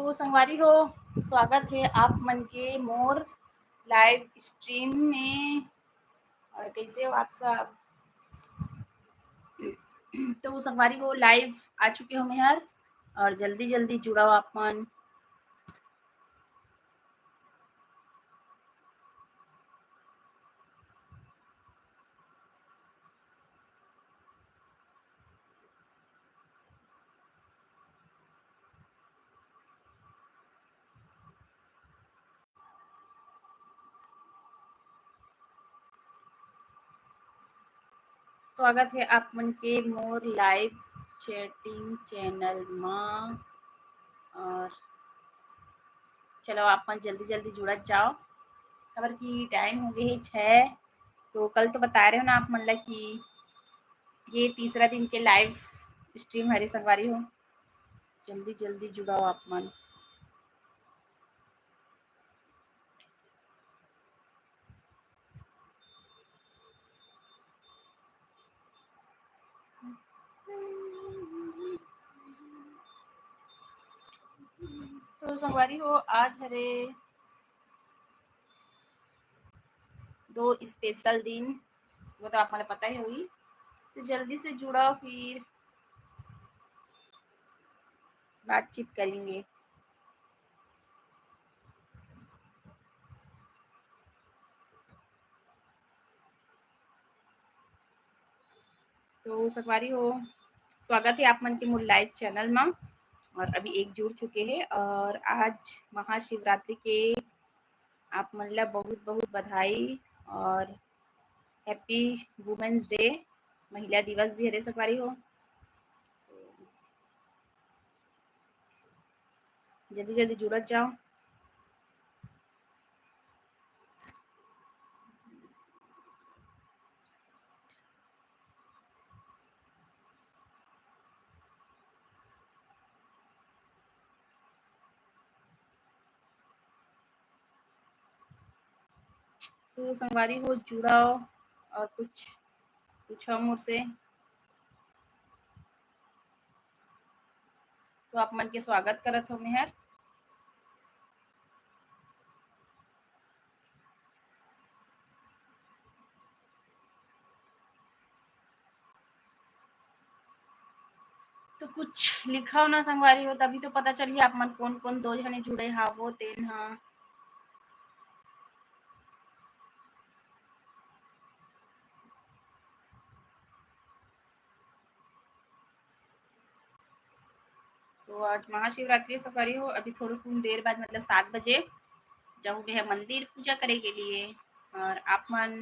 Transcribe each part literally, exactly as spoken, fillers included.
तो संगवारी हो, स्वागत हे आप मन के मोर live stream में। और कैसे हो आप सब? तो संगवारी हो, live आ चुके हो मैं हर, और जल्दी जल्दी जुड़ाओ आप मन। स्वागत हे आप मन के मोर live chatting channel मा। और चलो, आप मन जल्दी जल्दी जुड़त जाओ, काबर कि time हो गए हे छः। तो कल तो बताए रहे हो ना आप मन ला कि ये तीसरा दिन के live stream हरे संगवारी हो, जल्दी जल्दी जुड़ाओ आप मन। तो संगवारी हो, आज हरे दो special दिन, वो तो आप मन ला पता ही होही। तो जल्दी से जुड़ाओ, फिर बातचीत करेंगे। तो संगवारी हो, स्वागत हे आप मन के मोर live channel मा। और अभी एक जुड़ चुके हे, और आज महाशिवरात्रि के आप मन ला बहुत बहुत बधाई और happy Women's Day, महिला दिवस भी हरे संगवारी हो। जल्दी जल्दी जुड़त जाओ। तो संगवारी हो, जुड़ाओ और कुछ पूछो मोर से। तो आप मन के स्वागत करत हो मैं हर। तो कुछ लिखाओ ना संगवारी हो, तभी तो पता चलही आप मन कोन कोन दो झने जुड़े हावो तेन ह। तो आज महाशिवरात्रि संगवारी हो, अभी थोड़ी कुन देर बाद, मतलब सात बजे जाहूँ मैं मंदिर पूजा करे के लिए। और आप मन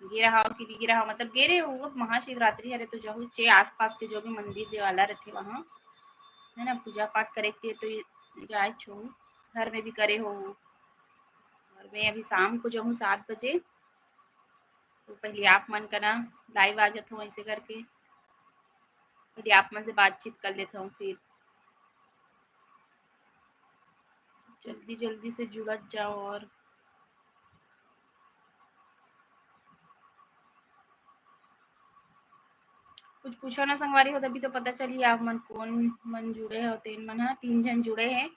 गे रहा हो कि नहीं गे रहा हो, मतलब गे रहे हो, महाशिवरात्रि हरे तो जाहू चे आसपास के जो भी मंदिर देवाला रहते वहाँ, है ना, पूजा पाठ करे के तो जाए छो, घर में भी करे हो। और मैं अभी शाम को जाहूँ सात बजे, तो पहले आप मन का ना live आ जाता हूँ ऐसे करके, पहले आप मन से बातचीत कर लेता हूँ, फिर जल्दी जल्दी से जुड़त जाओ और कुछ पूछो ना संगवारी हो, तभी तो पता चली आप मन कोन मन जुड़े हो। तेन मन ह तीन झन जुड़े हैं,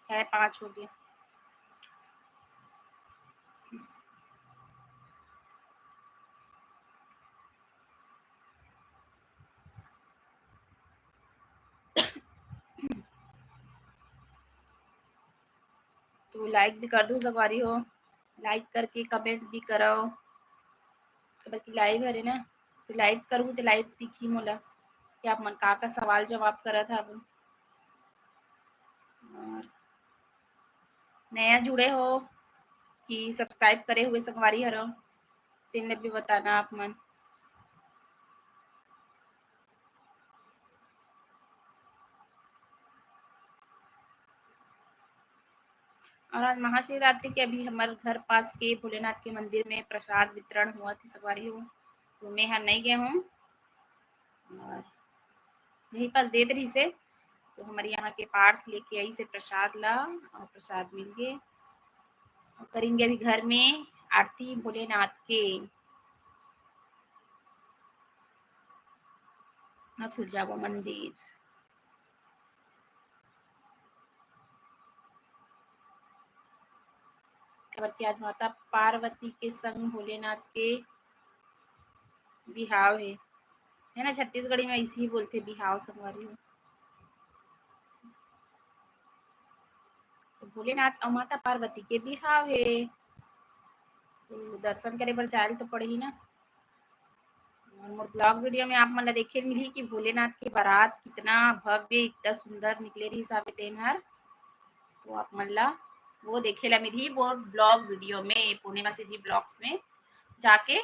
छः पाँच हो गए। तो like भी कर दो संगवारी हो, like करके comment भी करो। बल्कि live हरे ना, तो live करूँ तो live दिखी मोला कि आप मन का का सवाल जवाब करत हव। और नया जुड़े हो कि subscribe करे हुए संगवारी हरो, तेन ल भी बताना आप मन। और आज महाशिवरात्रि के अभी हमर घर पास के भोलेनाथ के मंदिर में प्रसाद वितरण हुआ थी संगवारी हो, तो मैं यहाँ नहीं गए हूँ। और यही पास देत रहिसे, तो हमारे यहाँ के पार्थ लेके आई से प्रसाद ला, और प्रसाद मिल गए। और करेंगे अभी घर में आरती भोलेनाथ के। अउ फिर जाबो मंदिर। काबर कि आज माता पार्वती के संग भोलेनाथ के बिहाव हे, है ना? छत्तीसगढ़ी में ऐसे ही बोलथे बिहाव, संगवारी हो। तो भोलेनाथ अउ माता पार्वती के बिहाव हे, तो दर्शन करे बर जाए ल तो पड़ही ना। और मोर vlog video में आप मन ला देखे ल मिलही कि भोलेनाथ के बारात कितना भव्य, इतना सुंदर निकले रहिस हावे तेन हर। तो आप मन ला वो देखे ला मिलही मोर vlog video में, पूर्णिमा CG Vlogs में जाके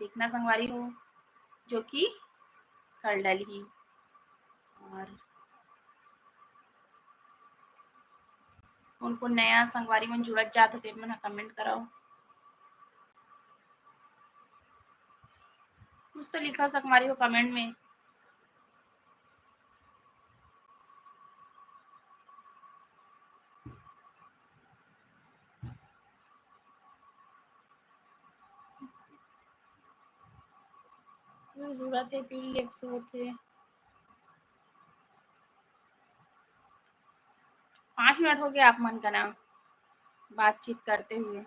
देखना संगवारी हो, जो कि कर डलही। और कोन कोन नया संगवारी मन जुड़त जात हो, तेन मन ह comment करव। कुछ तो लिखव संगवारी हो comment में। फिर जुड़त हे, फिर left से होथे। पाँच मिनट हो गया आप मन का ना बातचीत करते हुए।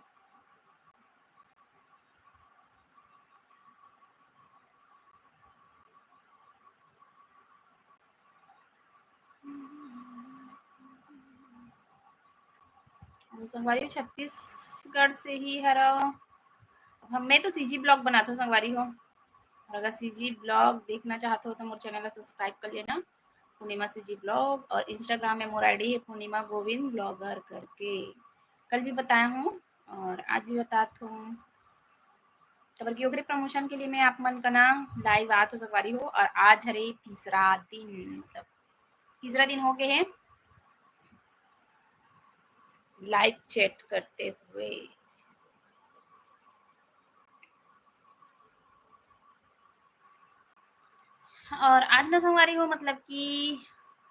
अउ संगवारी हो, छत्तीसगढ़ से ही हरव। हम, मैं तो CG Vlog बनाथों संगवारी हो, और अगर CG Vlog देखना चाहत हो तो मोर channel ला subscribe कर लेना, पूर्णिमा CG Vlog, और Instagram में मोर ID है पूर्णिमा गोविंद blogger करके। कल भी बताया हूँ और आज भी बतात हूँ, काबर कि ओकरे promotion के लिए मैं आप मन का ना live आत हो संगवारी हो। और आज हरे तीसरा दिन, मतलब तीसरा दिन हो गए है live chat करते हुए। और आज ना संगवारी हो, मतलब कि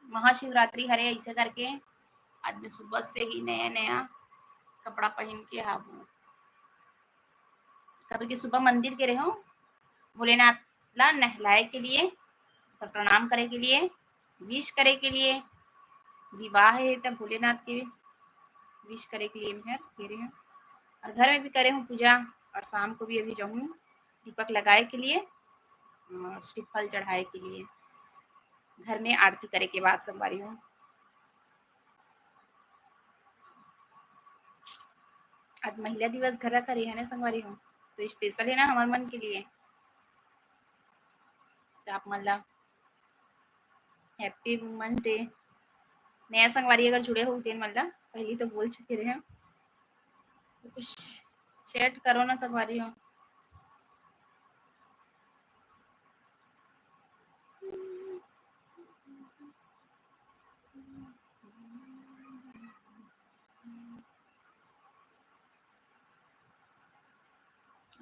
महाशिवरात्रि हरे, ऐसे करके आज मैं सुबह से ही नया नया कपड़ा पहन के हावों, काबर कि सुबह मंदिर गे रहेंव भोलेनाथ ला नहलाए के लिए, ओकर प्रणाम करे के लिए, wish करे के लिए। विवाह है तब भोलेनाथ के wish करे के लिए मैं गे रहेंव, और घर में भी करे हूँ पूजा, और शाम को भी अभी जाऊँ दीपक लगाए के लिए और श्रीफल चढ़ाए के लिए घर में आरती करे के बाद संगवारी हो। आज महिला दिवस घला करे है ना संगवारी हो, तो special है ना हमर मन के लिए। तो आप मन ला happy women day। नया संगवारी अगर जुड़े हो तेन मन ला, पहली तो बोल चुके रहे, तो कुछ chat करो ना संगवारी हो।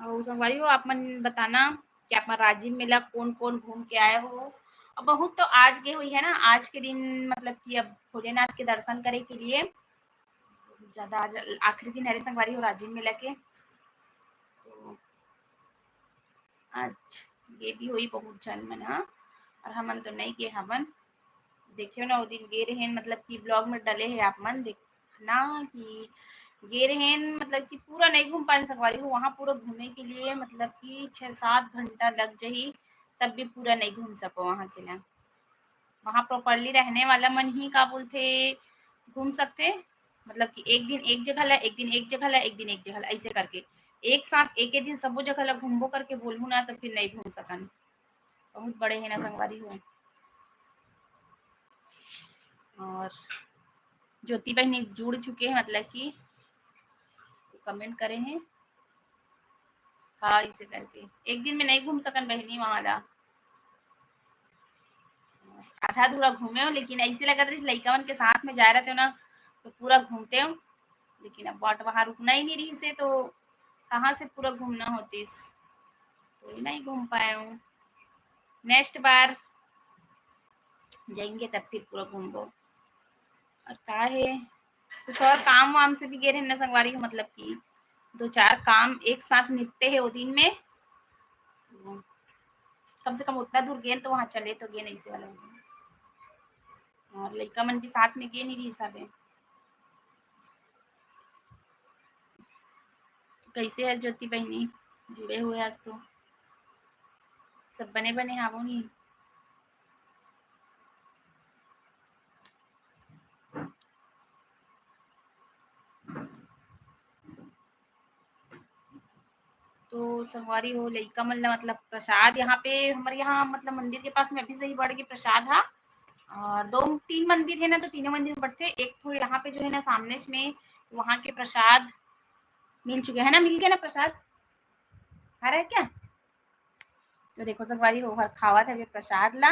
अउ संगवारी हो, आप मन बताना कि आप मन राजिम मेला कोन-कोन घूम के आए हो। अउ बहुत तो आज गे होही है ना, आज के दिन मतलब कि अब भोलेनाथ के दर्शन करे के लिए ज्यादा आज आखिरी दिन हरे संगवारी हो राजिम मेला के। तो आज गे भी होही बहुत झन मन ह, और हमन तो नई गे हवन। देखियो ना, ओ दिन गे रहेन, मतलब कि vlog में डले हे आप मन देखना कि गे रहेन, मतलब कि पूरा नई घूम पाएन संगवारी हो। वहाँ पूरा घूमे के लिए मतलब कि छह सात घंटा लग जाही, तब भी पूरा नई घूम सको वहाँ के ना। वहाँ properly रहने वाला मन ही का बोलथे, घूम सकथे, मतलब कि एक दिन एक जगह ला, एक दिन एक जगह ला, एक दिन एक जगह ला, ऐसे करके एक साथ एक दिन सबो जगह ला घूमबो करके बोलहूँ ना, तो फिर नई घूम सकन। बहुत बड़े हे ना संगवारी हो। और ज्योति बहिनी जुड़ चुके हैं, मतलब कि comment करे हैं। हाँ, इसे करके एक दिन में नई घूम सकन बहिनी वहाँ ला, आधा अधूरा घूमे हो, लेकिन ऐसे लगत रहिस लइका मन के साथ में जाए रहते हो ना, तो पूरा घूमते हो। लेकिन अब but वहाँ रुकना ही नहीं रहिस हे, तो कहाँ से पूरा घूमना होतिस, तो नहीं घूम पाए हूँ। Next बार जाएंगे तब फिर पूरा घूमबो। और का हे, कुछ और काम वाम से भी गे रहे ना संगवारी हो, मतलब कि दो चार काम एक साथ निपटे हे वो दिन में। तो कम से कम उतना दूर गेन तो वहाँ चले तो गेन, ऐसे वाला। और लइका मन भी साथ में गे नहीं रही साथे। कैसे है ज्योति बहिनी, जुड़े हुए आज तो सब बने बने हावो नहीं। तो संगवारी हो, लइका मन ला मतलब प्रसाद यहाँ पे, हमारे यहाँ मतलब मंदिर के पास में अभी से ही बढ़ के प्रसाद हा। और दो तीन मंदिर है ना, तो तीनों मंदिर में बढ़ते। एक थोड़ी यहाँ पे जो है ना सामने में, वहाँ के प्रसाद मिल चुके हैं ना, मिल गया ना प्रसाद, आ रहा है क्या? तो देखो संगवारी हो, हर खावत है प्रसाद ला।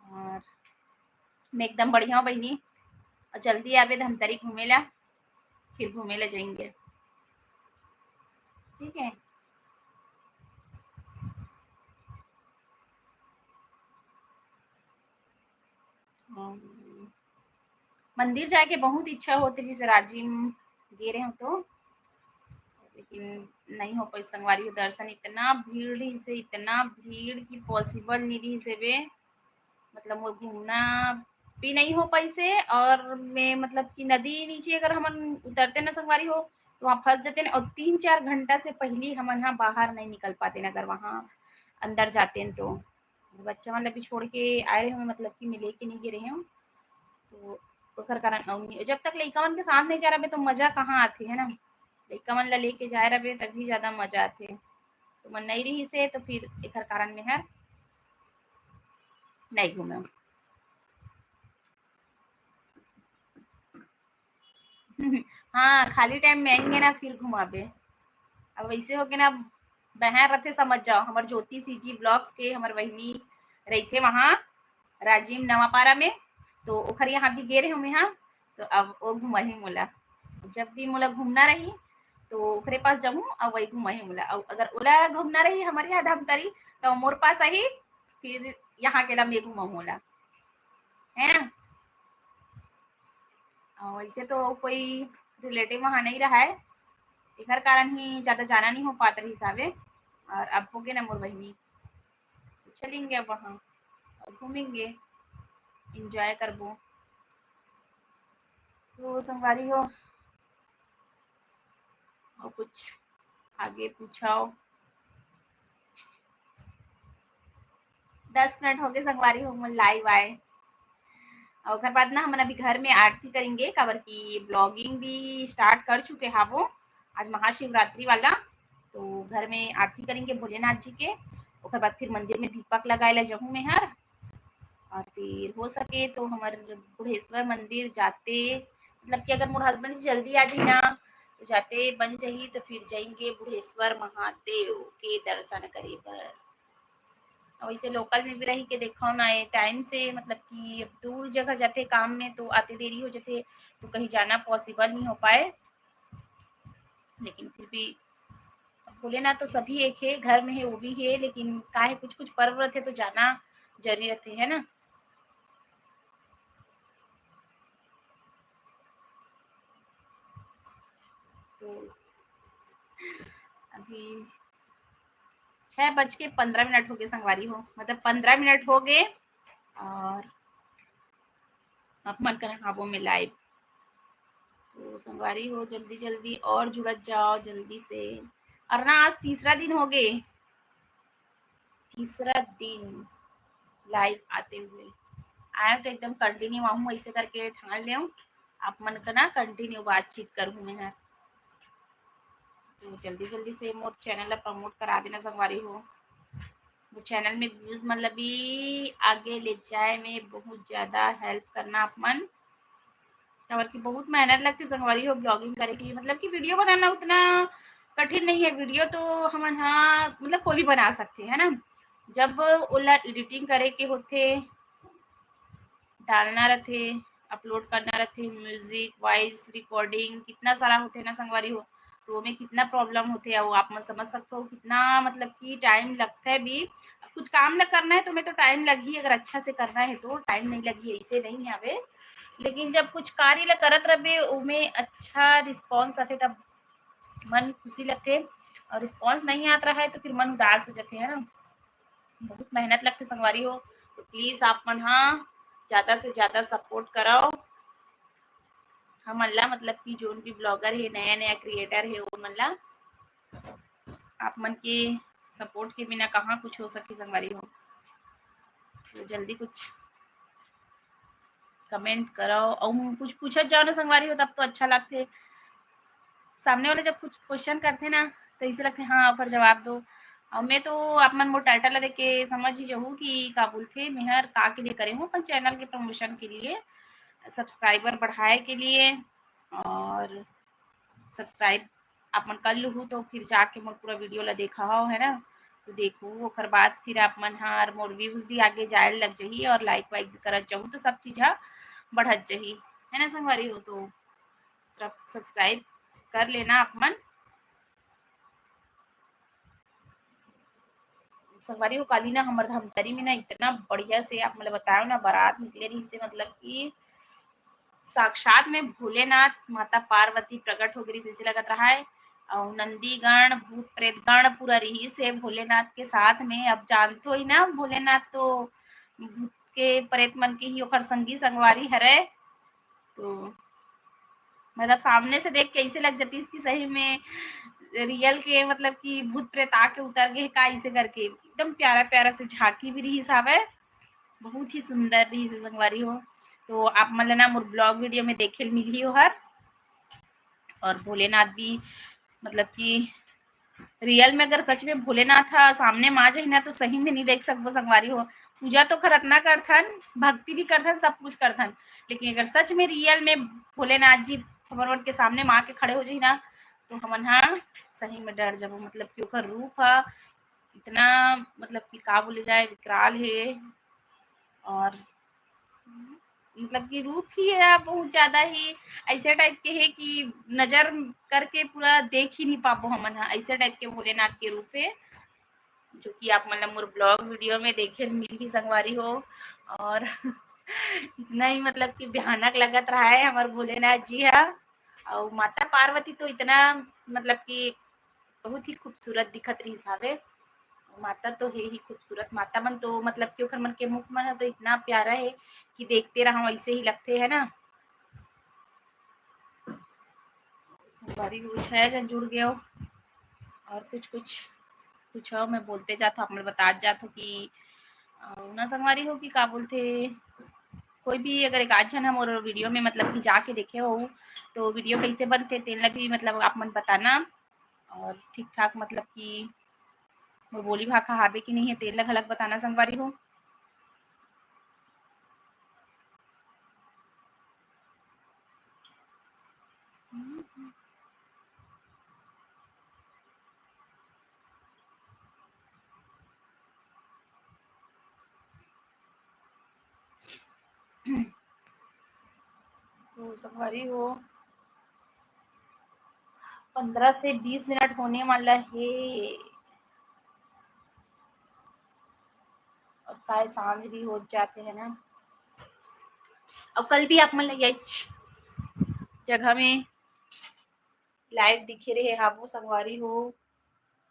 और मैं एकदम बढ़िया हूँ बहिनी, और जल्दी आवे धमतरी घूमे ला, फिर घूमे ला जाएंगे, ठीक है? मंदिर जाए के बहुत इच्छा होती रहिस, राजिम गे रहे हो तो, लेकिन नहीं हो पाई संगवारी हो दर्शन। इतना भीड़ रहिस, इतना भीड़ की possible नहीं रहिस बे, मतलब मोर घूमना भी नहीं हो पाई से। और मैं मतलब कि नदी नीचे अगर हमन उतरते ना संगवारी हो, तो वहाँ फंस जाते ना, और तीन चार घंटा से पहली हमन हा बाहर नहीं निकल पाते ना, अगर वहाँ अंदर जाते हैं तो। बच्चा मन ला भी छोड़ के आए रहे हूँ, मतलब कि मैं लेके नहीं गे रहे हूँ, तो ओकर कारण अउ नहीं, जब तक लइका मन के साथ नहीं जा रहे तो मजा कहाँ आथे, है ना? लइका मन ला लेके जाए रहे तभी ज्यादा मजा आथे। तो मन नहीं रही से, तो फिर एकर कारण मैं हर नहीं घूमे। हाँ, खाली टाइम में आएंगे ना, फिर घुमाबे। अब वैसे हो गए ना, बहन रथे, समझ जाओ, हमर ज्योति सीजी ब्लॉग्स के हमर बहिनी रहिथे वहाँ राजिम नवापारा में, तो ओखर यहाँ भी गे रहे हम यहाँ, तो अब वो घुमाही मोला। जब भी मोला घूमना रही, तो ओकरे पास जाऊँ और वही घुमाही मोला। और अगर ओला घूमना रही हमारे यहाँ धमतरी, तो मोर पास आही, फिर यहाँ के ला मैं घुमाहूँ ओला, है ना? और वैसे तो कोई रिलेटिव वहाँ नहीं रहा है, एकर कारण ही ज्यादा जाना नहीं हो पात रहिस हावे। और अब हो गए ना मोर बहिनी, तो चलेंगे अब वहाँ और घूमेंगे, एंजॉय करबो। तो संगवारी हो, और कुछ आगे पूछाओ। दस मिनट हो गए संगवारी हो, मन लाइव आए। और ओकर बाद ना हमन अभी घर में आरती करेंगे, काबर कि ब्लॉगिंग भी स्टार्ट कर चुके हावो आज महाशिवरात्रि वाला। तो घर में आरती करेंगे भोलेनाथ जी के, ओकर बाद फिर मंदिर में दीपक लगाए ला जहूँ में हर। और फिर हो सके तो हमर बुढ़ेश्वर मंदिर जाते, मतलब कि अगर मोर हस्बैंड जी जल्दी आ जाही ना, तो जाते बन जाही, तो फिर जाएंगे बुढ़ेश्वर महादेव के दर्शन करे बर। और वैसे लोकल में भी रही के देखो ना, ये टाइम से, मतलब कि अब दूर जगह जाते काम में, तो आते देरी हो जाते, तो कहीं जाना पॉसिबल नहीं हो पाए। लेकिन फिर भी बोले ना, तो सभी एक है, घर में है, वो भी है, लेकिन काहे कुछ कुछ पर्व रहते तो जाना जरूरी रहते, है ना? तो अभी छः बज के पंद्रह मिनट हो गए संगवारी हो, मतलब पंद्रह मिनट हो गए। और आप मन करा हावो में लाइव। तो संगवारी हो, जल्दी जल्दी और जुड़त जाओ जल्दी से। और ना, आज तीसरा दिन हो गए, तीसरा दिन लाइव आते हुए। आए तो एकदम कंटिन्यू आहूँ, ऐसे करके ठान ले आप मन का ना कंटिन्यू बातचीत करूँ मैं। तो जल्दी जल्दी से मोर चैनल ला प्रमोट करा देना संगवारी हो। मोर चैनल में व्यूज मतलब भी आगे ले जाए में बहुत ज्यादा हेल्प करना आप मन, काबर कि बहुत मेहनत लगथे संगवारी हो ब्लॉगिंग करे के लिए। मतलब कि वीडियो बनाना उतना कठिन नहीं है, वीडियो तो हमन हाँ मतलब कोई भी बना सकते है ना। जब ओला एडिटिंग करे के होथे, डालना रहथे, अपलोड करना रहथे, म्यूजिक, वॉइस रिकॉर्डिंग, कितना सारा होथे ना संगवारी हो, तो ओमे कितना प्रॉब्लम होथे, वो आप मन समझ सकते हो कितना मतलब कि टाइम लगता है भी। कुछ काम ना करना है तो मैं तो टाइम लग ही, अगर अच्छा से करना है तो टाइम नहीं लगी, ऐसे नहीं आवे। लेकिन जब कुछ कार्य ला करत रहबे, ओमे अच्छा रिस्पॉन्स आथे, तब मन खुशी लगथे। और response नहीं आता रहा है तो फिर मन उदास हो जाते हैं ना। बहुत मेहनत लगथे संगवारी हो, तो please आप मन हा ज्यादा से ज्यादा support करव हमन ला, मतलब कि जोन भी blogger हे, नया नया creator हे, वो मन ला। आप मन के support के बिना कहाँ कुछ हो सके संगवारी हो। तो जल्दी कुछ comment करव, अउ कुछ पूछत जाओ ना संगवारी हो, तब तो अच्छा लगथे। सामने वाला जब कुछ question करथे ना, तो ऐसे लगथे, हाँ, ओकर जवाब दो। और मैं तो, आप मन मोर title ला देख के समझ ही जाहू कि का बोलथे, मेहर का के लिए करे हूँ, अपन channel के promotion के लिए, subscriber बढ़ाए के लिए। और subscribe आप मन कर लुहू तो फिर जाके मोर पूरा video ला देखा हो, है ना, तो देखू, ओकर बाद फिर आप मन हर मोर views भी आगे जाए लग जाही और like वाइक भी करत जाहू, तो सब चीज हा बढ़त जाही, है ना संगवारी हो। तो सब subscribe कर लेना आप मन। संगवारी हो, काली ना हमर धमतरी में ना इतना बढ़िया से, आप मतलब बताओ ना, बारात निकले रहिसे, मतलब कि साक्षात में भोलेनाथ माता पार्वती प्रकट हो गई, जैसे लगत रहा है। और नंदीगण, भूत प्रेत गण पूरा रहिसे भोलेनाथ के साथ में। अब जानथो ही ना, भोलेनाथ तो भूत के प्रेत मन के ही ओकर संगी संगवारी हरे। तो मतलब सामने से देख के ऐसे लग जातीस कि सही में real के, मतलब कि भूत प्रेत आके उतर गए का, ऐसे करके एकदम प्यारा प्यारा से झांकी भी रहिस हावय, बहुत ही सुंदर रहिस संगवारी हो। तो आप मन ला ना मोर blog video में देखे ल मिलही ओहर। और भोलेनाथ भी, मतलब कि real में अगर सच में भोलेनाथ हा सामने मा जाही ना, तो सही में नहीं देख सकबो संगवारी हो। पूजा तो खर अतना करथन, भक्ति भी करथन, सब कुछ करथन, लेकिन अगर सच में real में भोलेनाथ जी हमर मन के सामने मा के खड़े हो जाही ना, तो हमन हा सही में डर जबो। मतलब कि ओकर रूप हा इतना, मतलब कि का बोले जाए, विकराल हे। और मतलब कि रूप ही है बहुत ज्यादा ही ऐसे type के है कि नजर करके पूरा देख ही नहीं पाबो हमन हा, ऐसे type के भोलेनाथ के रूप है, जो कि आप मतलब मोर blog video में देखे मिलही संगवारी हो। और इतना ही मतलब कि भयानक लगत रहा है हमर भोलेनाथ जी हा। और माता पार्वती तो इतना, मतलब कि बहुत ही खूबसूरत दिखत रहिस हावे। माता तो हे ही खूबसूरत, माता मन तो मतलब कि ओखर मन के मुख मन ह तो इतना प्यारा है कि देखते रहो, ऐसे ही लगते है ना। संगवारी हो, छह जन जुड़ गए हो और कुछ कुछ कुछ हो, मैं बोलते जात हूँ, आप मन बतात जात हूँ कि अ, ना संगवारी हो कि का बोलते, कोई भी अगर एक आध झन ह मोर video में मतलब कि जाके देखे हो तो video कैसे बनते तेन ला भी मतलब आप मन बताना। और ठीक ठाक मतलब कि मोर बोली भाखा हावे कि नहीं है तेन ला घलक बताना संगवारी हो। तो संगवारी हो, पंद्रह से बीस मिनट होने वाला है और काय सांझ भी हो जाते है ना। और कल भी आप मन यही जगह में live दिखे रहे हाबो संगवारी हो,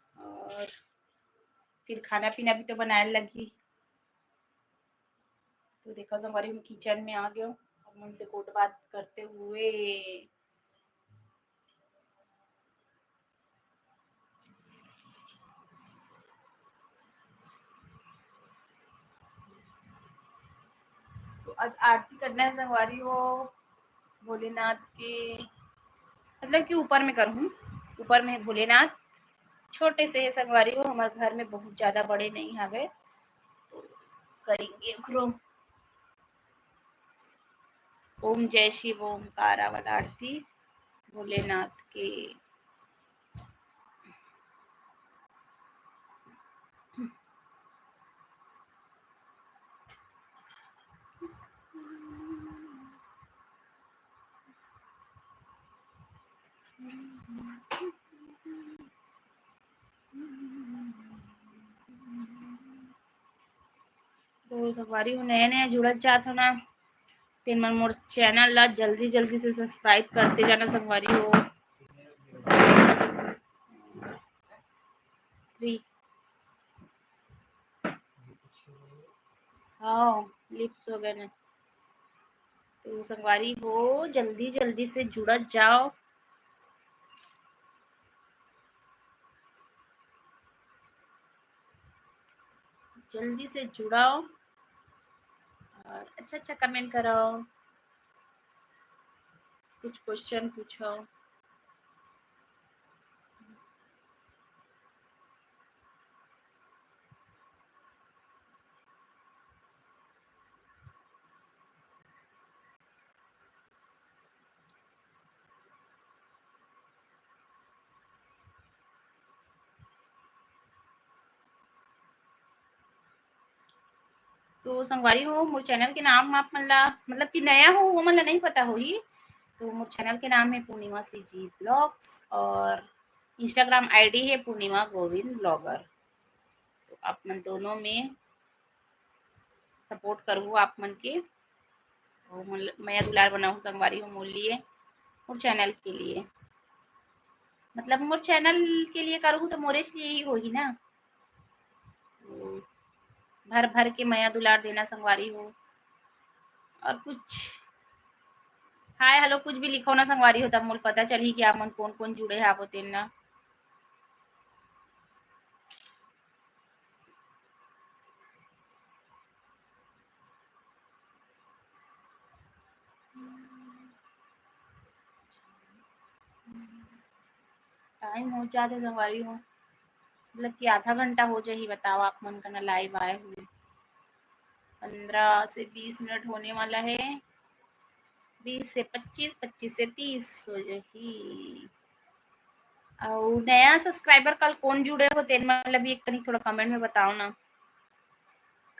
और फिर खाना पीना भी तो बनाए लगी। तो देखा संगवारी, हम kitchen में आ गए, अब मन से गोठ बात करते हुए तो आज आरती करना है संगवारी हो भोलेनाथ के, मतलब कि ऊपर में करूँ, ऊपर में भोलेनाथ छोटे से है संगवारी हो, हमारे घर में बहुत ज्यादा बड़े नहीं हवे, तो करेंगे ओकरो। ओम जय शिव ओमकारा वाला आरती भोलेनाथ के। तो संगवारी हो, नया नया जुड़त जात हो ना, तेन मन मोर channel ला जल्दी जल्दी से subscribe करते जाना संगवारी हो। हाँ, lips हो गए ना। तो संगवारी हो, जल्दी जल्दी से जुड़त जाओ, जल्दी से जुड़ाओ और अच्छा अच्छा comment कराओ, कुछ question पूछो। तो संगवारी हो, मोर channel के नाम आप मन ला, मतलब कि नया हो, वो मन ला नहीं पता होही, तो मोर channel के नाम है पूर्णिमा CG vlogs और Instagram ID है पूर्णिमा गोविंद blogger। तो आप मन दोनों में support करहू आप मन के, और मोल-, मया दुलार बनाहू संगवारी हो मोर लिए, मोर channel के लिए, मतलब मोर channel के लिए करहू तो मोरेच लिए ही होही ना। तो भर भर के मया दुलार देना संगवारी हो, और कुछ hi hello कुछ भी लिखो ना संगवारी हो, तब मोला पता चलही कि आप मन कोन कोन जुड़े हावो तेन ना। Time हो जाथे संगवारी हो, मतलब कि आधा घंटा हो जाही। बताओ, आप मन कना live आए हुए पन्द्रह से बीस मिनट होने वाला है, बीस से पच्चीस, पच्चीस से तीस हो जाही। अउ नया subscriber कल कोन जुड़े हो, तेन मतलब एक कनी थोड़ा comment में बताओ ना।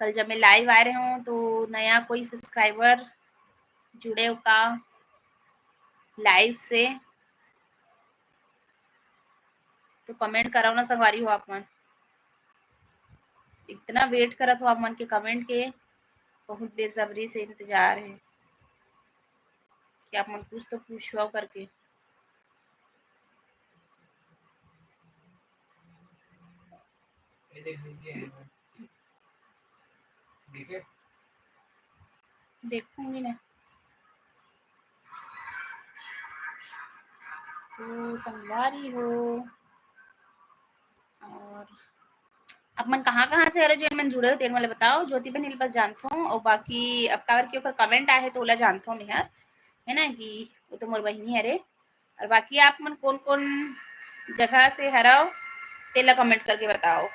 कल जब मैं live आए रहे हूँ तो नया कोई subscriber जुड़े हो का live से, तो comment कराओ ना संगवारी हो आप मन। इतना wait करत हो आप मन के comment के, बहुत बेसब्री से इंतजार है कि आप मन कुछ तो पूछो करके। देखूंगी ना। तो संगवारी हो, और आप मन कहाँ-कहाँ से हरो, जेन मन जुड़े हो, तेन मन ल बताओ। ज्योति बहन ल बस जानथों, और बाकी अब काबर कि ओकर comment आए हे, तो ओला जानथों मैं हर, है ना, कि वो तो मोर बहिनी हरे। और बाकी आप मन कोन-कोन जगह से हरव, तेला comment करके बताओ।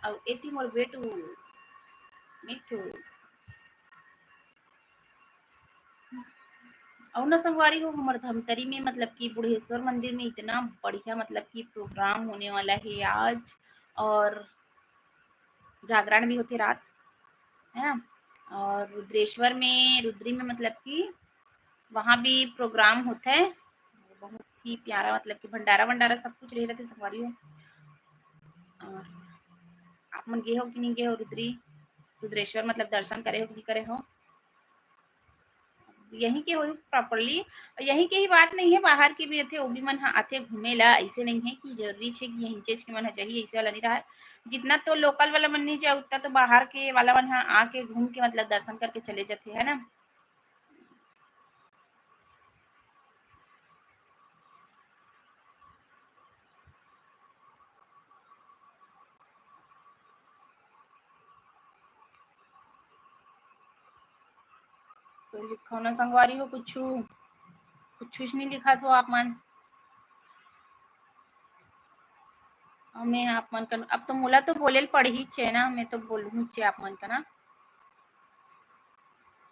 अउ एती मोर बेटू मिठू। अउ न संगवारी हो, हमर धमतरी में मतलब कि बुढ़ेश्वर मंदिर में इतना बढ़िया मतलब कि program होने वाला है आज, और जागरण भी होथे रात, है ना? और रुद्रेश्वर में, रुद्री में मतलब कि वहाँ भी program होथे, बहुत ही प्यारा, मतलब कि भंडारा वंडारा सब कुछ रहे रहथे संगवारी हो। और आप मन गे हो कि नहीं गे हो रुद्री, रुद्रेश्वर मतलब दर्शन करे हो कि नहीं करे हो? यहीं के होही properly, और यहीं के ही बात नहीं है, बाहर के भी रहिथे, वो भी मन ह आथे घूमे ला। ऐसे नहीं है कि जरूरी छे कि यहीं चीज के मन ह चाहिए, ऐसे वाला नहीं रहा। जितना तो local वाला मन नहीं जाए, उतना तो बाहर के वाला मन ह आके घूम के मतलब दर्शन करके चले जाथे, है ना। तो लिखो ना संगवारी हो कुछू, कुछू नहीं लिखत हो आप मन। मैं आप मन कन, अब तो मोला तो बोले ल पड़ही छे ना, मैं तो बोलहूँ छे आप मन कना।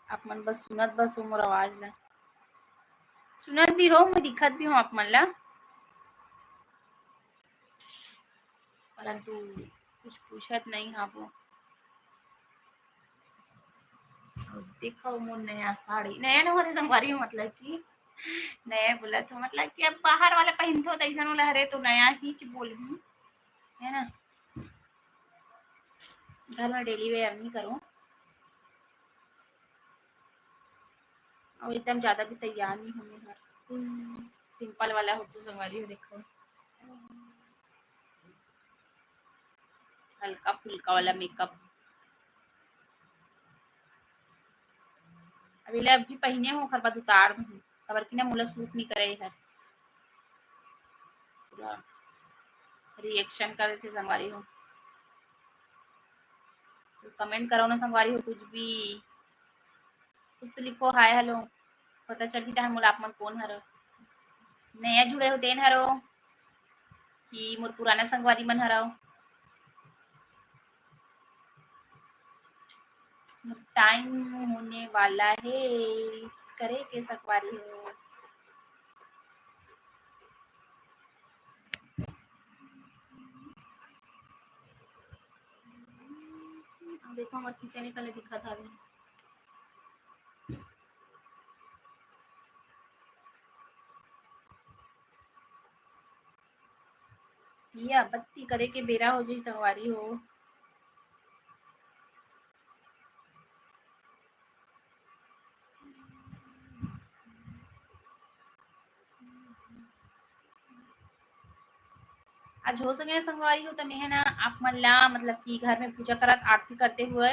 आप मन बस सुनत बस हो मोर आवाज ला, सुनत भी हो, मैं दिखत भी हूँ आप मन ला, परंतु कुछ पूछत नहीं हावो। देखो मोर नया साड़ी, नया न हरे संगवारी हो, मतलब कि नया बोलत हो, मतलब कि अब बाहर वाला पहिनथो त अइसन वाला हरे तो नया ही च बोलहूँ, है ना। घर में daily wear नहीं करो। और एकदम ज्यादा भी तैयार नहीं होने हर। सिंपल वाला होथे संगवारी हो, देखो, हल्का फुल्का वाला मेकअप। अभी ले अभी पहिने हो, ओकर बाद उतार दूँ, काबर कि ना मोला सूट नहीं करे हर। पूरा रिएक्शन कर देथे संगवारी हो। तो कमेंट करो ना संगवारी हो, कुछ भी, कुछ तो लिखो, हाय हेलो, पता चलही तहां मोला आप मन कोन हरो, नया जुड़े हो तेन हरो कि मोर पुराना संगवारी मन हरो। टाइम होने वाला है करे के संगवारी हो। देखो हमर किचन कले दिखत हवे। दिया बत्ती करे के बेरा हो जी संगवारी हो। आज हो सके संगवारी हो, त मैं है ना आप मन ला, मतलब कि घर में पूजा करत आरती करते हुए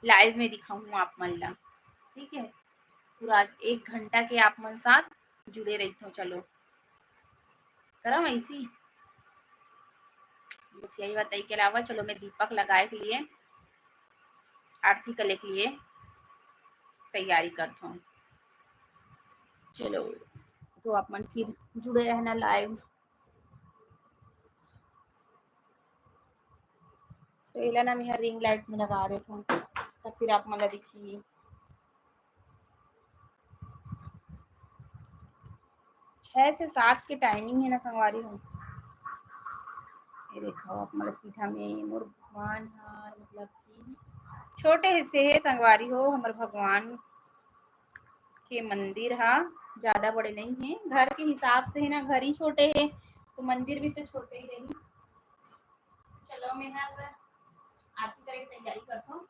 लाइव में दिखाऊँ आप मन ला, ठीक है। पूरा आज एक घंटा के आप मन साथ जुड़े रहिथों। चलो करम ऐसी गोठियाई वताई के अलावा चलो मैं दीपक लगाए के लिए, आरती करे के लिए तैयारी करथों। चलो तो आप मन फिर जुड़े रहना लाइव। तो एला ना मैं रिंग लाइट में लगा देथों, तब फिर आप मन ला दिखी। छः से सात के टाइमिंग है ना संगवारी हो। ये देखो आप मन सीधा में मोर भगवान हर मतलब कि छोटे से है संगवारी हो, हमर भगवान के मंदिर हा ज्यादा बड़े नहीं है, घर के हिसाब से है ना, घर ही छोटे है तो मंदिर भी तो छोटे ही रही। चलो मैं हर आरती करे के तैयारी करथों।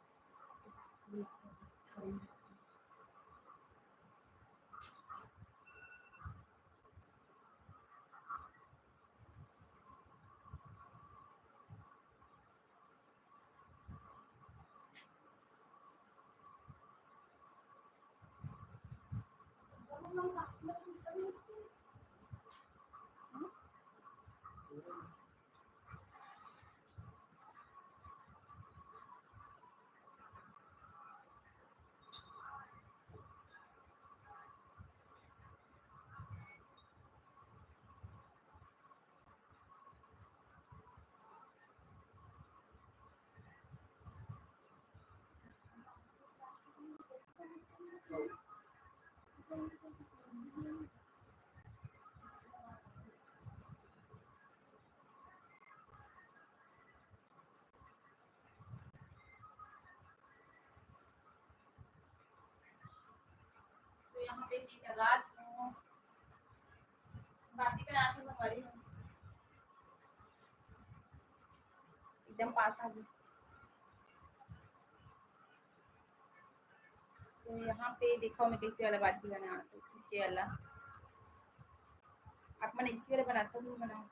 तो यहाँ पे ये लगा दूँ। बासी बना के मंगवा रही हूँ। एकदम पास आ गई। तो यहाँ पे देखो मैं कैसे वाला बाटी बना, तो पीछे वाला आप मन इसी वाला बनाता हूँ, बनाओ।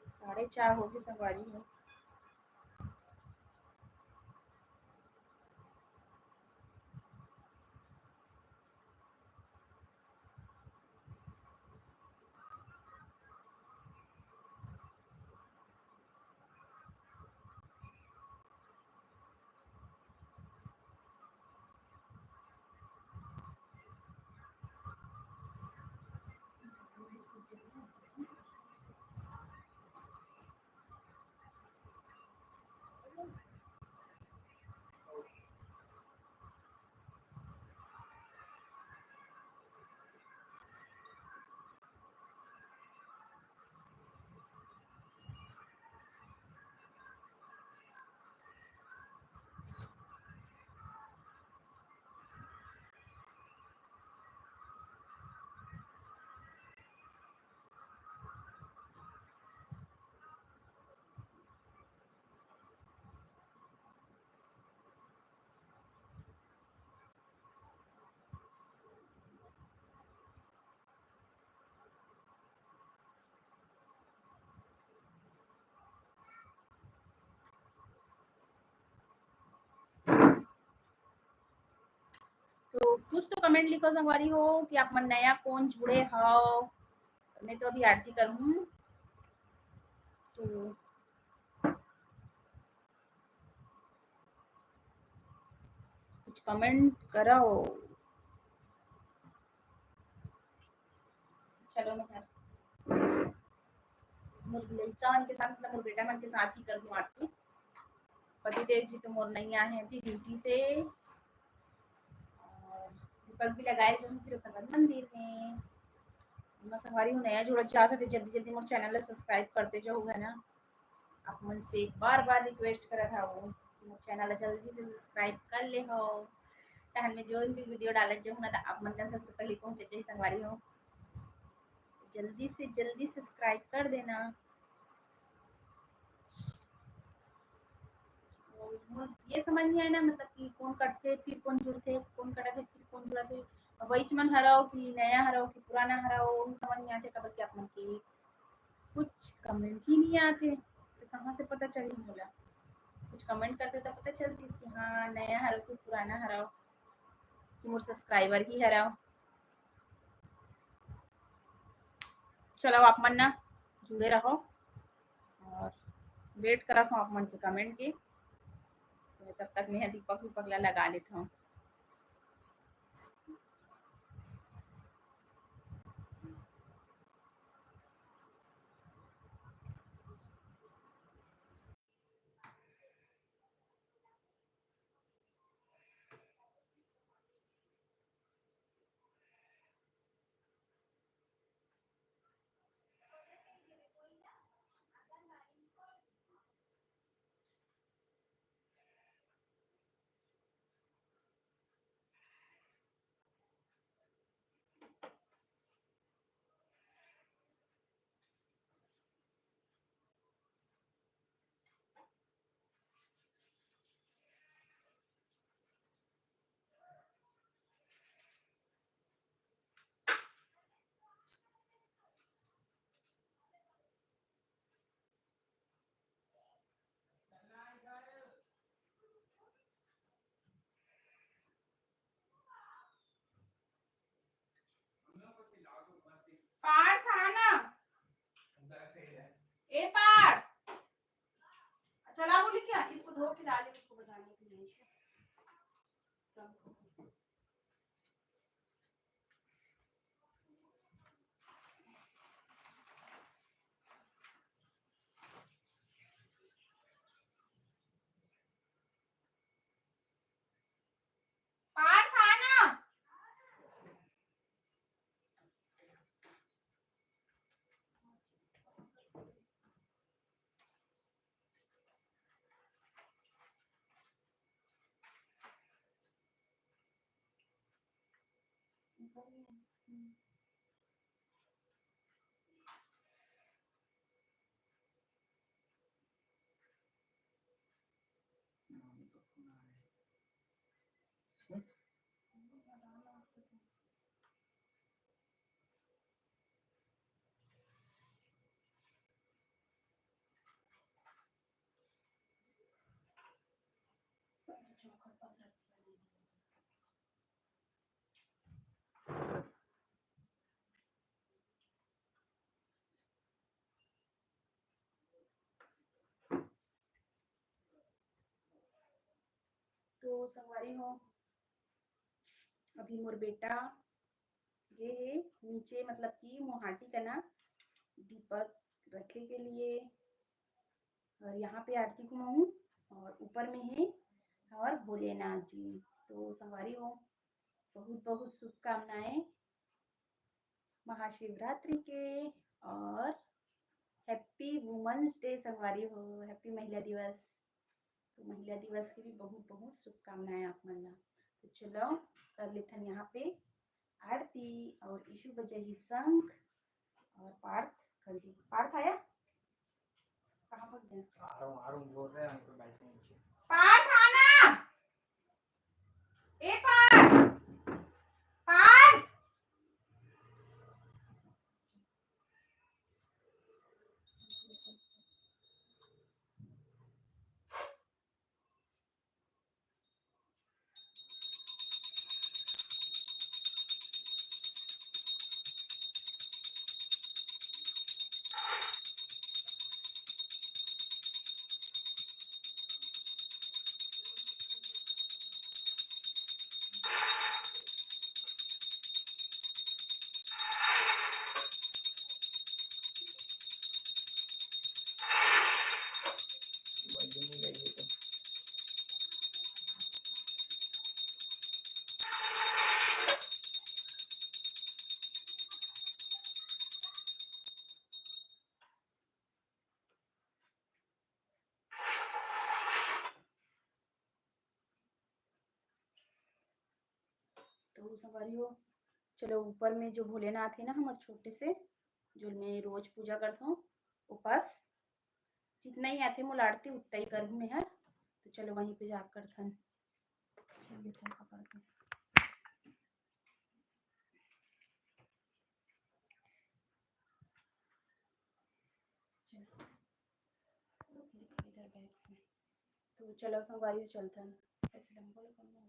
साढ़े चार हो गए संगवारी हो। कुछ तो comment लिखो संगवारी हो कि आप मन नया कोन जुड़े हव। मैं तो अभी आरती करूँ, तो कुछ comment करो। चलो, मैं मोर लइका मन के साथ, मतलब मोर बेटा मन के साथ ही करहूँ आरती। पतिदेव जी तो मोर नइ आए हैं अभी ड्यूटी से, और दीपक भी लगाए जो फिर ओकर बाद मंदिर में। मैं संगवारी हूँ, नया जुड़त जात हो तो जल्दी जल्दी मोर चैनल ला सब्सक्राइब करते जाहू, है ना। आप मन से एक बार बार रिक्वेस्ट करत हूँ कि मोर चैनल ला जल्दी से सब्सक्राइब कर ले हो, तहन मैं जोन भी वीडियो डालत जाहूँ ना, तो आप मन का सबसे पहले पहुँच जाही संगवारी हो। जल्दी से जल्दी सब्सक्राइब कर देना। और मोर ये समझ नहीं आए ना, मतलब कि कोन कटथे फिर कोन जुड़थे, कोन कटथे फिर कोन जुड़थे। अब वहीच मन हरव कि नया हरव कि पुराना हरव, वो समझ नहीं आते, काबर कि आप मन के कुछ comment ही नहीं आते, तो कहाँ से पता चली मोला? कुछ comment करते तो पता चलतीस कि हाँ, नया हरव कि पुराना हरव, कि मोर सब्सक्राइबर ही हरव। चलो, आप मन ना जुड़े रहो और वेट करत हूँ आप मन के comment के। तो तब तक मैं दीपक वीपक ला लगा लेत हूँ। पार्थ, आ ना। ए पार्थ, चला बोली क्या? इसको धो के डाले, उसको बजाने के लिए। पार्थ, आ ना। तो संगवारी हो, अभी मोर बेटा गे हे नीचे, मतलब कि मुहाटी कना दीपक रखे के लिए, और यहाँ पे आरती घुमाऊँ और ऊपर में है और भोलेनाथ जी। तो संगवारी हो, बहुत बहुत शुभकामनाएं महाशिवरात्रि के और Happy Women's Day संगवारी हो, Happy महिला दिवस। तो महिला दिवस की भी बहुत बहुत शुभकामनाएं आप मन ला। तो चलो, कर लेथन यहाँ पे आरती और ईशु बजाही शंख और पार्थ कर दी। पार्थ आया? कहाँ भाग गया? आ रहा हूँ, आ रहा हूँ, बोल रहे हैं, हम तो बैठे हैं नीचे। पार्थ, आना। ए पार्थ, पार्थ। तो संगवारी हो, चलो ऊपर में जो भोलेनाथ हे ना हमर छोटे से, जो मैं रोज पूजा करत हूँ, उपास, जितना ही आथे मोला आरती उतना ही करहूँ मैं हर। तो चलो वहीं पे जा करथन। चलिए चल पकड़ के। चलो। इधर बैग से। तो चलो संगवारी हो चलथन। ऐसे लंबा लंबा।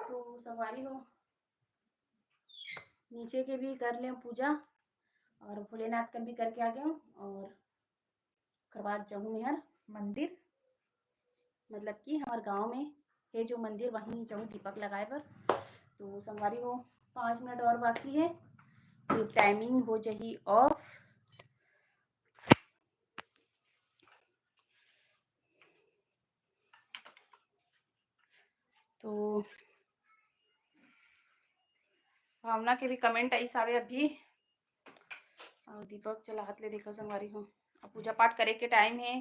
तो संगवारी हो, नीचे के भी कर लें पूजा और भोलेनाथ के भी करके आ गए हूँ और ओकर बाद जाहूँ मेहर मंदिर, मतलब कि हमार गांव में हे जो मंदिर, वहीं जाहूँ दीपक लगाए बर। तो संगवारी हो, पाँच मिनट और बाकी है, फिर टाइमिंग हो जाही ऑफ। तो भावना के भी कमेंट आई सारे अभी। और दीपक चलात ले देखो संगवारी हो, अब पूजा पाठ करे के टाइम है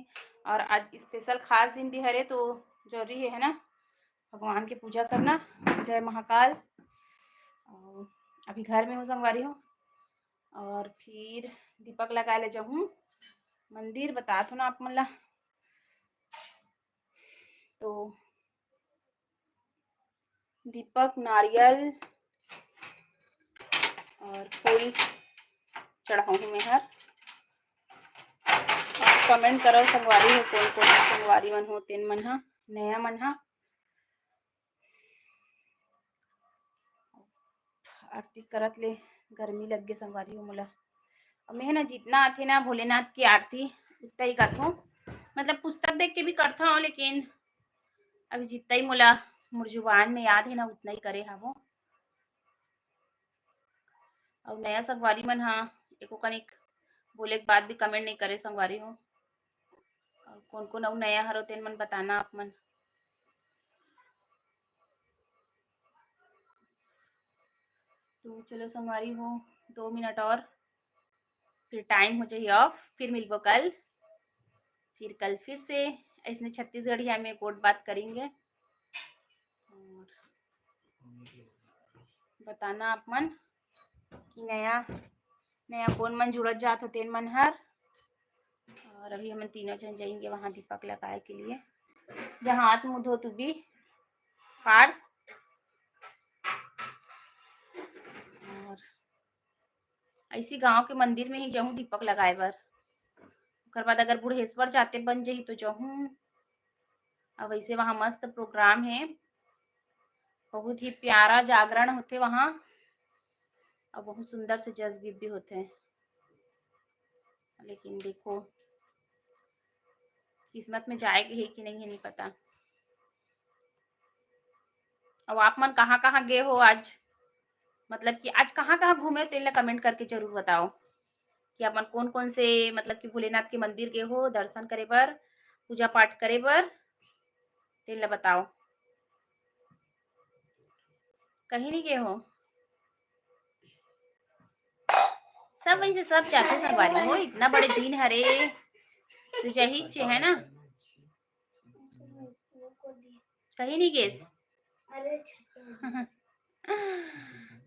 और आज स्पेशल खास दिन भी हरे, तो जरूरी है, है ना, भगवान की पूजा करना। जय महाकाल। और अभी घर में हूँ संगवारी हो, और फिर दीपक लगा ले जाहूँ मंदिर, बतात हो ना आप मन ला। तो दीपक, नारियल और फूल चढ़ाहूँ मैं हर। आप comment करव संगवारी हो, कोन कोन संगवारी मन हो, तेन मन हा, नया मन हा। आरती करत ले गर्मी लग गे संगवारी हो मोला। अब मैं ना जितना आथे ना भोलेनाथ की आरती उतना ही करथों, मतलब पुस्तक देख के भी करथों, लेकिन अभी जितना ही मोला मोर जुबान में याद है ना उतना ही करे हावों। अउ नया संगवारी मन हा एको कनिक बोले के बाद भी comment नहीं करे संगवारी हो। अउ कोन कोन अउ नया हरो तेन मन बताना आप मन। तो चलो संगवारी हो, दो मिनट और, फिर time हो जाही off, फिर मिलबो कल। फिर कल फिर से ऐसने छत्तीसगढ़िया में गोठ बात करेंगे। और बताना आप मन कि नया नया कोन मन जुड़त जात हो तेन मन हर। और अभी हमन तीनों झन जाएंगे वहाँ दीपक लगाए के लिए, जहाँ हाथ मुँह धो तू भी पार। और ऐसी गांव के मंदिर में ही जाहूँ दीपक लगाए बर। ओकर बाद अगर बुढ़ेश्वर जाते बन जाही तो जाहूँ। अब ऐसे वहाँ मस्त program है, बहुत ही प्यारा जागरण होथे वहाँ और बहुत सुंदर से जस गीत भी होथे। लेकिन देखो किस्मत में जाए के है कि नहीं है, नहीं पता। अब आप मन कहाँ कहाँ गए हो आज, मतलब कि आज कहाँ कहाँ घूमे हो, तेन ला comment करके जरूर बताओ कि आप मन कोन कोन से, मतलब कि भोलेनाथ के मंदिर गए हो दर्शन करे बर, पूजा पाठ करे बर, तेन ला बताओ। कहीं नहीं गए हो? सब वैसे सब जाते संगवारी हो, इतना बड़े दिन हरे, तो जाही चे, है ना? कहीं नहीं गेस।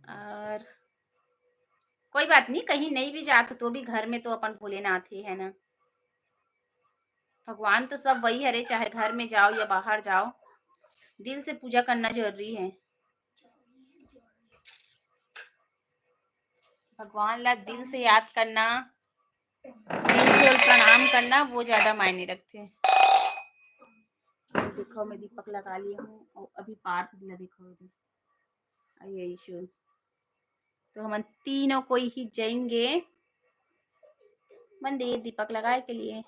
और कोई बात नहीं, कहीं नहीं भी जात हो तो भी घर में तो अपन भोलेनाथ ही है ना। भगवान तो सब वही हरे, चाहे घर में जाओ या बाहर जाओ, दिल से पूजा करना जरूरी है। भगवान ला दिल से याद करना, दिल से प्रणाम करना, वो ज्यादा मायने रखथे। देखो, मैं दीपक लगा लिया हूँ और अभी पार्थ भी ला देखो इधर। यही शो। तो हमन तीनों कोई ही जाएंगे मंदिर दीपक लगाए के लिए।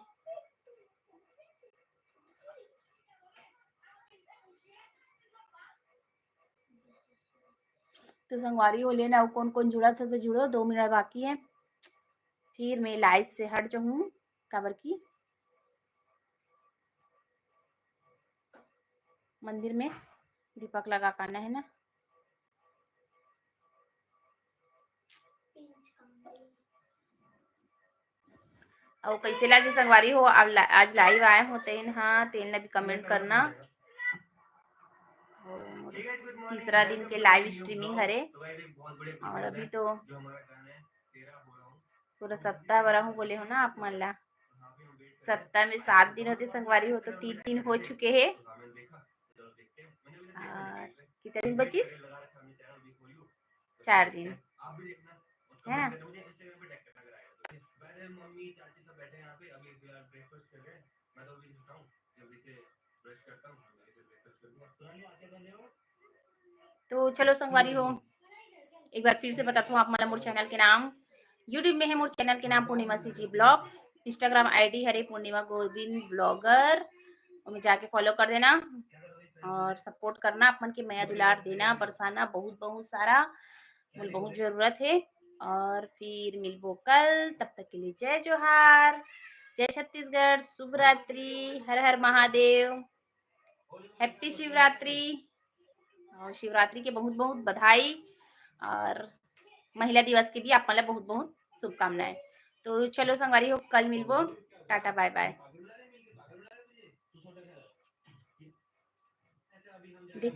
तो संगवारी हो लेना, अउ कोन कोन जुड़त हो तो जुड़ो, दो मिनट बाकी है, फिर मैं live से हट जाऊँ, काबर की मंदिर में दीपक लगा के आना है ना। अउ कैसे लगे संगवारी हो, अब ला-, आज live आए हो तेन हा, तेन ला भी comment करना। और तीसरा दिन के live streaming हरे, और अभी तो पूरा सप्ताह भर हूँ बोले हो ना आप मन ला, सप्ताह में सात दिन होते संगवारी हो, तो तीन दिन हो चुके हैं। आ, कितना दिन बचिस? चार दिन, है ना? तो चलो संगवारी हो, एक बार फिर से बताथों आप मन ला मोर channel के नाम। YouTube में है मोर channel के नाम पूर्णिमा CG Vlogs, Instagram ID हरे पूर्णिमा गोविंद Vlogger, ओमे जाके follow कर देना और support करना, आप मन के मया दुलार देना, बरसाना बहुत बहुत सारा, मोला बहुत जरूरत है। और फिर मिलबो कल, तब तक के लिए जय जोहार, जय छत्तीसगढ़, शुभ रात्रि, हर हर महादेव, happy शिवरात्रि, और शिवरात्रि के बहुत बहुत बधाई, और महिला दिवस के भी आप मन ला बहुत बहुत शुभकामनाएं। तो चलो संगवारी हो, कल मिलबो, टाटा bye bye।